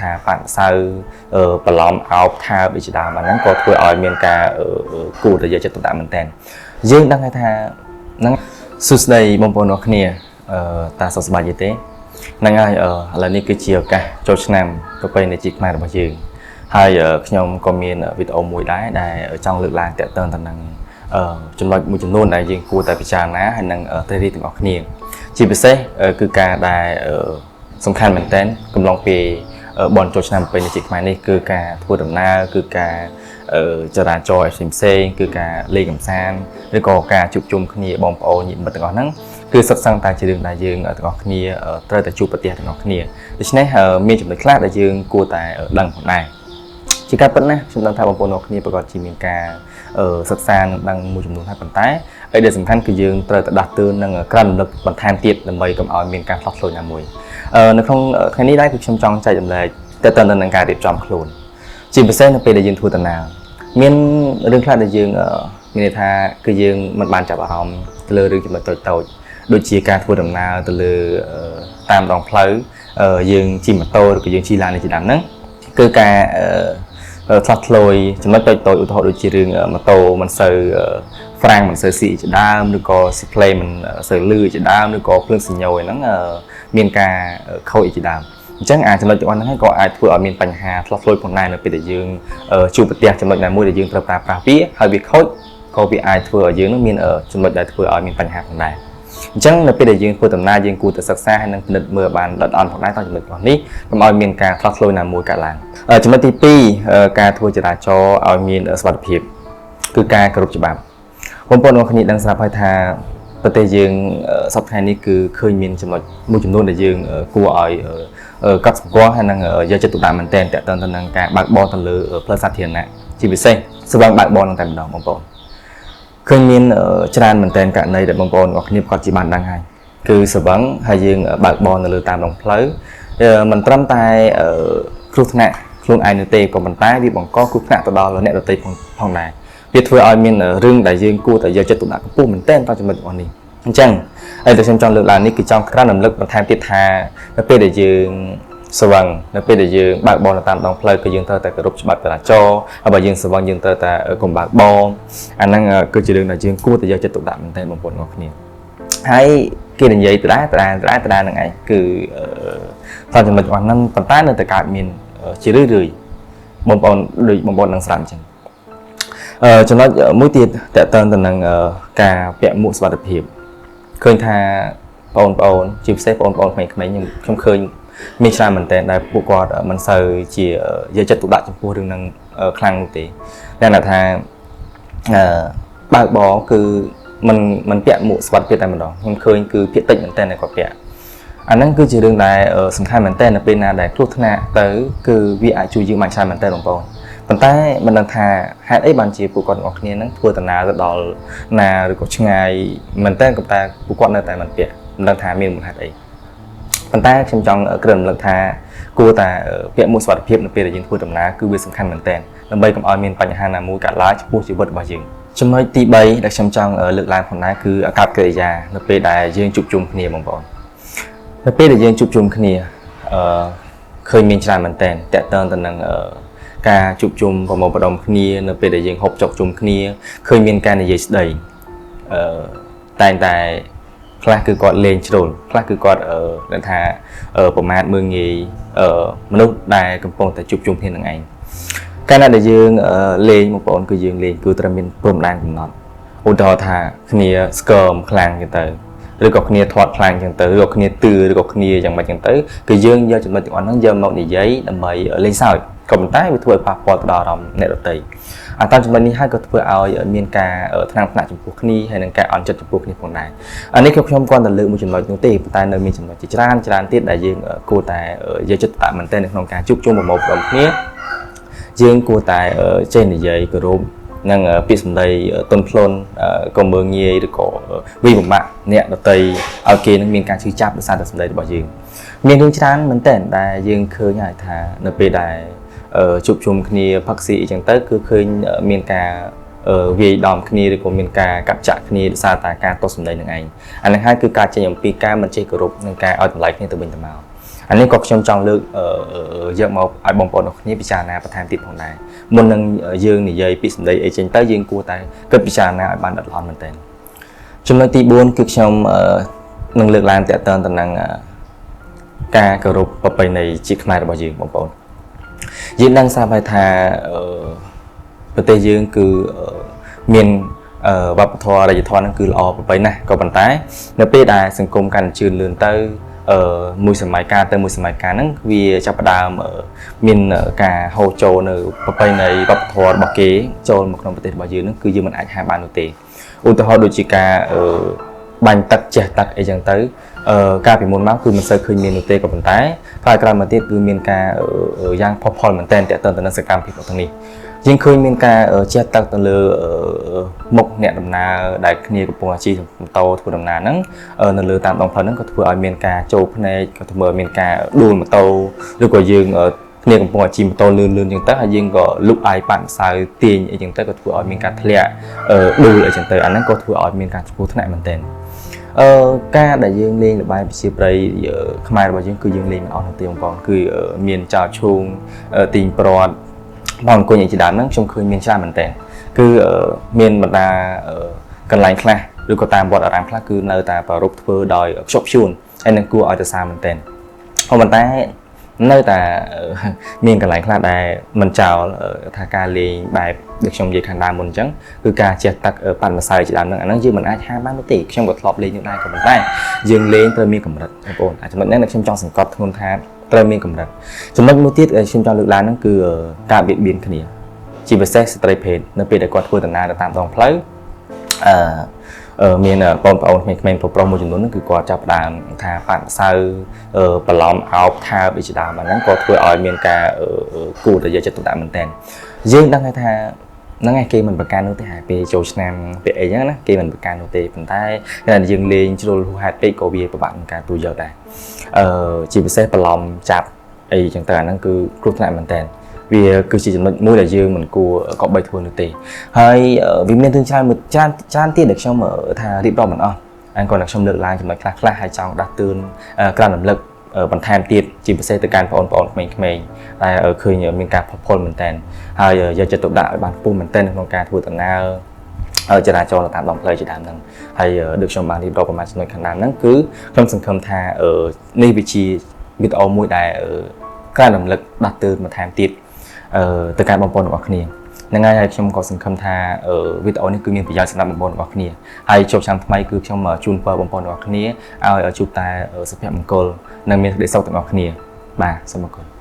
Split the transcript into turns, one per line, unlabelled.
ថាប៉ាក់សៅបន្លំអោបថើបដូចជាដើមអាហ្នឹងក៏ធ្វើឲ្យមានការគួរតែយកចិត្តទុកដាក់មែនតើយើងដឹងហើយថាហ្នឹងសួស្តីបងប្អូនអរគ្នាអឺតាសុខសប្បាយទេហ្នឹងហើយឥឡូវនេះគឺជាឱកាសចូលឆ្នាំប្រពៃណីជាតិខ្មែររបស់យើងហើយខ្ញុំក៏មានវីដេអូមួយដែរដែលចង់លើកឡើងតាក់ទងទៅនឹងចំណុចមួយចំនួនដែលយើងគួរតែពិចារណាហើយនឹងត្រេះរិះទាំងអស់គ្នាជាពិសេសគឺការដែលសំខាន់មែនទែនកំឡុងពេលបនចូលឆ្នាំប្រពៃណីជាតិខ្មែរនេះគឺការធ្វើដំណើរគឺការចរាចរណ៍ផ្សេងៗគឺការលេងកម្សាន្តឬក៏ការជួបជុំគ្នាបងប្អូនញាតិមិត្តទាំងអស់ហ្នឹងគឺសុទ្ធសឹងតែជារឿងដែលយើងទាំងអស់គ្នាត្រូវតែជួបប្រទះទាំងអស់គ្នាដូច្នេះមានចំណុចខ្លះដែលយើងគួរតែដឹងផងដែរជាការពិតណាស់ខ្ញុំដឹងថាបងប្អូនទាំងគ្នាប្រកាសជាមានការសិក្សានិងដឹងមួយចំនួនហើយប៉ុន្តែអីដែលសំខាន់គឺយើងត្រូវតែដាស់តឿននិងក្រើនរំលឹកបន្ថែមទៀតដើម្បីកុំឲ្យមានការផ្លោះផ្លោណាមួយនៅក្នុងថ្ងៃនេះដែរគឺខ្ញុំចង់ចែករំលែកតទៅនឹងការរៀបចំខ្លួនជាពិសេសនៅពេលដែលយើងធ្វើដំណើរមានរឿងខ្លះដែលយើងមានន័យថាគឺយើងមិនបានចាប់អារម្មណ៍ទៅលើរឿងចំណុចតូចៗដូចជាការធ្វើដំណើរទៅលើតាមដងផ្លូវយើងជិះម៉ូតូឬក៏យើងជិះឡាននេះជាដើមហ្នឹងគឺការផ្លាស់ធ្លោយចំណុចតូចៗឧទាហរណ៍ដូចជារឿងម៉ូតូមិនសូវហ្វ្រាំងមិនសូវស៊ីជាដើមឬក៏ស៊ីផ្លេមិនសូវលឺជាដើមឬក៏ភ្លើងសញ្ញោហ្នឹងមានការខូចជាដើមអញ្ចឹងអាចចំណុចទាំងអស់ហ្នឹងក៏អាចធ្វើឲ្យមានបញ្ហាផ្លាស់ធ្លោយផងដែរនៅពេលដែលយើងជួបប្រទះចំណុចណាមួយដែលយើងត្រូវប្រើប្រាស់វាហើយវាខូចក៏វាអាចធ្វើឲ្យយើងនឹងមានចំណុចដែលធ្វើឲ្យមានបញ្ហាផងដែរអញ្ចឹងនៅពេលដែលយើងធ្វើដំណើរយើងគួរតែសិក្សាហើយនឹងពិនិត្យមើលបានល្អិតល្អន់ផងដែរតាមចំណុចរបស់នេះកុំឲ្យមានការផ្លាស់ធ្លោយណាមួយកើតឡើងចំណុចទី2ការធ្វើចរាចរណ៍ឲ្យមានសុវត្ថិភាពគឺការគោរពច្បាប់បងប្អូនទាំងគ្នាដឹងស្រាប់ហើយថាប្រទេសយើងសប្តាហ៍នេះគឺឃើញមានចំណុចមួយចំនួនដែលយើងគួរឲ្យកត់សម្គាល់ហើយនឹងយកចិត្តទុកដាក់មែនទែនតាក់ទងទៅនឹងការបើកបរទៅលើផ្លូវសាធារណៈជាពិសេសស្វឹងបើកបរនឹងតែម្ដងបងប្អូនឃើញមានច្រើនមែនទែនករណីដែលបងប្អូនទាំងគ្នាគាត់ជាបានដឹងហើយគឺស្វឹងហើយយើងបើកបរនៅលើតាមដងផ្លូវមិនត្រឹមតែគ្រោះថ្នាក់ខ្លួនឯងនោះទេក៏ប៉ុន្តែវាបង្កគ្រោះថ្នាក់ទៅដល់អ្នកដទៃផងដែរវាធ្វើឲ្យមានរឿងដែលយើងគួរតែយកចិត្តទុកដាក់ខ្ពស់មែនទែនតាមចំណុចរបស់នេះអញ្ចឹងហើយដែលខ្ញុំចង់លើកឡើងនេះគឺចង់ក្រើនរំលឹកបន្ថែមទៀតថានៅពេលដែលយើងស្វឹងនៅពេលដែលយើងបើកបរនៅតាមដងផ្លូវគឺយើងត្រូវតែគោរពច្បាប់ចរាចរណ៍ហើយបើយើងស្វឹងយើងត្រូវតែកុំបើកបរអាហ្នឹងគឺជារឿងដែលយើងគួរតែយកចិត្តទុកដាក់មែនទែនបងប្អូនទាំងអស់គ្នាហើយគេនិយាយដដែលដដែលដដែលដដែលហ្នឹងឯងគឺតាមចំណុចរបស់ហ្នឹងប៉ុន្តែនៅតែកើតមានជារឿយរឿយបងប្អូនដូចបងប្អូននឹងស្រាប់អញ្ចឹងចំណុចមួយទៀតតកតើទៅនឹងការពាក់មួកសុវត្ថិភាពឃើញថាបងប្អូនជាពិសេសបងប្អូនក្មេងៗខ្ញុំឃើញមានច្រើនមែនទែនដែលពួកគាត់មិនសូវជាយកចិត្តទុកដាក់ចំពោះរឿងហ្នឹងខ្លាំងនោះទេតែថាបើកបរគឺមិនពាក់មួកសុវត្ថិភាពតែម្ដងខ្ញុំឃើញគឺភាគតិចមែនទែនដែលគាត់ពាក់អាហ្នឹងគឺជារឿងដែលសំខាន់មែនទែននៅពេលណាដែលគ្រោះថ្នាក់ទៅគឺវាអាចជួយយើងបានច្រើនមែនទែនបងប្អូនប៉ុន្តែមិនដឹងថាហេតុអីបានជាពួកគាត់ទាំងអស់គ្នាហ្នឹងធ្វើដំណើរទៅដល់ណាឬក៏ឆ្ងាយមែនទែនក៏តែពួកគាត់នៅតែមិនពាក់មិនដឹងថាមានមូលហេតុអីប៉ុន្តែខ្ញុំចង់ក្រើនរំលឹកថាគួរតែពាក់មួកសុវត្ថិភាពនៅពេលដែលយើងធ្វើដំណើរគឺវាសំខាន់មែនទែនដើម្បីកុំឲ្យមានបញ្ហាណាមួយកើតឡើងចំពោះជីវិតរបស់យើងចំណុចទី3ដែលខ្ញុំចង់លើកឡើងផងដែរគឺអាកប្បកិរិយានៅពេលដែលយើងជួបជុំគ្នាបងប្អូននៅពេលដែលយើងជួបជុំគ្នាឃើញមានច្រើនមែនទែនតាក់ទងទៅនឹងការជួបជុំប្រមូលផ្ដុំគ្នានៅពេលដែលយើងហូបចុកជុំគ្នាឃើញមានការនិយាយស្ដីតែងតែខ្លះគឺគាត់លេងជ្រុលខ្លះគឺគាត់ថាប្រមាថមើលងាយមនុស្សដែលកំពុងតែជួបជុំគ្នានឹងឯងកាលណាដែលយើងលេងបងប្អូនគឺយើងលេងគឺត្រូវមានព្រំដែនកំណត់ឧទាហរណ៍ថាគ្នាស្គមខ្លាំងចឹងទៅឬក៏គ្នាធាត់ខ្លាំងចឹងទៅឬក៏គ្នាទឿឬក៏គ្នាយ៉ាងម៉េចចឹងទៅគឺយើងយកចំណុចទាំងអស់ហ្នឹងយកមកនិយាយដើម្បីលេងសើចក៏ប៉ុន្តែវាធ្វើឲ្យប៉ះពាល់ទៅដល់អារម្មណ៍អ្នកដទៃអាតាមចំណុចនេះហើយក៏ធ្វើឲ្យមានការថ្នាំងថ្នាក់ចំពោះគ្នាហើយនិងការអន់ចិត្តចំពោះគ្នាផងដែរអានេះខ្ញុំគ្រាន់តែលើកមួយចំណុចនោះទេប៉ុន្តែនៅមានចំណុចជាច្រើនច្រើនទៀតដែលយើងគួរតែយកចិត្តទុកដាក់មែនទែននៅក្នុងការជួបជុំប្រមូលផ្ដុំគ្នាយើងគួរតែចេះនិយាយគោរពនិងពាក្យសម្ដីទន់ភ្លន់កុំមើលងាយឬក៏វិបំបាក់អ្នកដទៃឲ្យគេនឹងមានការឈឺចាប់ដោយសារតែសម្ដីរបស់យើងមានរឿងច្រើនមែនទែនដែលយើងឃើញហើយថានៅពេលដែលជួបជុំគ្នាផឹកស៊ីអីចឹងទៅគឺឃើញមានការវាយដំគ្នាឬក៏មានការកាប់ចាក់គ្នាដោយសារតែការទោសសម្ដីនឹងឯងអានេះហើយគឺការចេញអំពីការមិនចេះគោរពនិងការឲ្យតម្លៃគ្នាទៅវិញទៅមក អា អានេះក៏ខ្ញុំចង់លើកយកមកឲ្យបងប្អូនអរគ្នាពិចារណាបន្ថែមទៀតផងដែរមុននឹងយើងនិយាយពីសម្ដីអីចេញទៅយើងគួរតែគិតពិចារណាឲ្យបានដិតល្អន់មែនទែនចំណុចទី4គឺខ្ញុំនឹងលើកឡើងតាក់ទងទៅនឹងការគោរពប្រពៃណីជាខ្មែររបស់យើងបងប្អូនយើងដឹងស្រាប់ហើយថាប្រទេសយើងគឺមានវប្បធម៌អរិយធម៌ហ្នឹងគឺល្អប្រពៃណាស់ក៏ប៉ុន្តែនៅពេលដែលសង្គមកាន់ជឿនលឿនទៅមួយសម័យកាលទៅមួយសម័យកាលហ្នឹងវាចាប់ផ្ដើមមានការហូរចូលនៅប្រពៃណីវប្បធម៌របស់គេចូលមកក្នុងប្រទេសរបស់យើងហ្នឹងគឺយើងមិនអាចហាមបាននោះទេឧទាហរណ៍ដូចជាការបាញ់ទឹកជះទឹកអីចឹងទៅកាលពីមុនមកគឺមិនសូវឃើញមាននោះទេក៏ប៉ុន្តែក្រោយៗមកទៀតគឺមានការយ៉ាងផុសផុលមែនទែនទាក់ទងទៅនឹងសកម្មភាពរបស់នេះយើងឃើញមានការជះទឹកទៅលើមុខអ្នកដំណើរដែលគ្នាកំពុងជិះម៉ូតូធ្វើដំណើរហ្នឹងនៅលើតាមដងផ្លូវហ្នឹងក៏ធ្វើឲ្យមានការចូលភ្នែកក៏ធ្វើឲ្យមានការដួលម៉ូតូឬក៏យើងគ្នាកំពុងជិះម៉ូតូលឿនលឿនចឹងទៅហើយយើងក៏លុកអាយប៉ាន់ម្សៅទាញអីចឹងទៅក៏ធ្វើឲ្យមានការធ្លាក់ដួលអីចឹងទៅអាហ្នឹងក៏ធ្វើឲ្យមានការគ្រោះថ្នាក់មែនទែនការដែលយើងលេងល្បែងប្រជាប្រិយខ្មែររបស់យើងគឺយើងលេងមិនអស់នោះទេបងប្អូនគឺមានចោលឈូងទីងព្រាត់បងអង្គុយអីជាដើមហ្នឹងខ្ញុំឃើញមានច្រើនមែនទែនគឺមានបណ្ដាកន្លែងខ្លះឬក៏តាមវត្តអារាមខ្លះគឺនៅតែប្រារព្ធធ្វើដោយខ្ជាប់ខ្ជួនហើយនឹងគួរឲ្យសរសើរមែនទែនប៉ុន្តែនៅតែមានកន្លែងខ្លះដែលមិនចោលថាការលេងបែបដូចខ្ញុំនិយាយខាងដើមមុនអញ្ចឹងគឺការជះទឹកប៉ាន់ម្សៅជាដើមហ្នឹងអាហ្នឹងយើងមិនអាចហាមបាននោះទេខ្ញុំក៏ធ្លាប់លេងនោះដែរក៏ប៉ុន្តែយើងលេងត្រូវមានកម្រិតបងប្អូនអាចំណុចហ្នឹងដែលខ្ញុំចង់សង្កត់ធ្ងន់ថាត្រូវមានកម្រិតចំណុចមួយទៀតដែលខ្ញុំចង់លើកឡើងហ្នឹងគឺការបៀតបៀនគ្នាជាពិសេសស្ត្រីភេទនៅពេលដែលគាត់ធ្វើដំណើរទៅតាមដងផ្លូវមានបងប្អូនក្មេងៗប្រុសៗមួយចំនួនហ្នឹងគឺគាត់ចាប់ផ្ដើមថាប៉ាន់ម្សៅបន្លំអោបថើបអីជាដើមអាហ្នឹងក៏ធ្វើឲ្យមានការគួរតែយកចិត្តទុកដាក់មែនទែនយើងដឹងហើយថាហ្នឹងឯងគេមិនប្រកាន់នោះទេហើយពេលចូលឆ្នាំពេលអីចឹងណាគេមិនប្រកាន់នោះទេប៉ុន្តែតែយើងលេងជ្រុលហួសហេតុពេកក៏វាពិបាកក្នុងការទូយកដែរជាពិសេសបន្លំចាប់អីចឹងទៅអាហ្នឹងគឺគ្រោះថ្នាក់មែនទែនវាគឺជាចំណុចមួយដែលយើងមិនគួរក៏បីធ្វើនោះទេហើយវាមានរឿងច្រើនច្រើនច្រើនទៀតដែលខ្ញុំថារៀបរាប់មិនអស់អញ្ចឹងគាត់តែខ្ញុំលើកឡើងចំណុចខ្លះខ្លះហើយចង់ដាស់តឿនក្រានរំលឹកបន្ថែមទៀតជាពិសេសទៅកាន់បងប្អូនក្មេងៗដែលឃើញមានការផុសផុលមែនទែនហើយយកចិត្តទុកដាក់ឲ្យបានខ្ពស់មែនទែនក្នុងការធ្វើដំណើរចរាចរណ៍តាមដងផ្លូវជាដើមហ្នឹងហើយដូចខ្ញុំបានរៀបរាប់ប្រមាណចំណុចខាងដើមហ្នឹងគឺខ្ញុំសង្ឃឹមថានេះវាជាវីដេអូមួយដែលក្រានរំលឹកដាស់តឿនបន្ថែមទៀតទៅកាន់បងប្អូនរបស់គ្នាហ្នឹងហើយខ្ញុំក៏សង្ឃឹមថាវីដេអូនេះគឺមានប្រយោជន៍សម្រាប់បងប្អូនរបស់គ្នាហើយជួបឆ្នាំថ្មីគឺខ្ញុំជូនពរបងប្អូនរបស់គ្នាឲ្យជួបតែសុភមង្គលនិងមានសេចក្តីសុខទាំងអស់គ្នាបាទសូមអរគុណ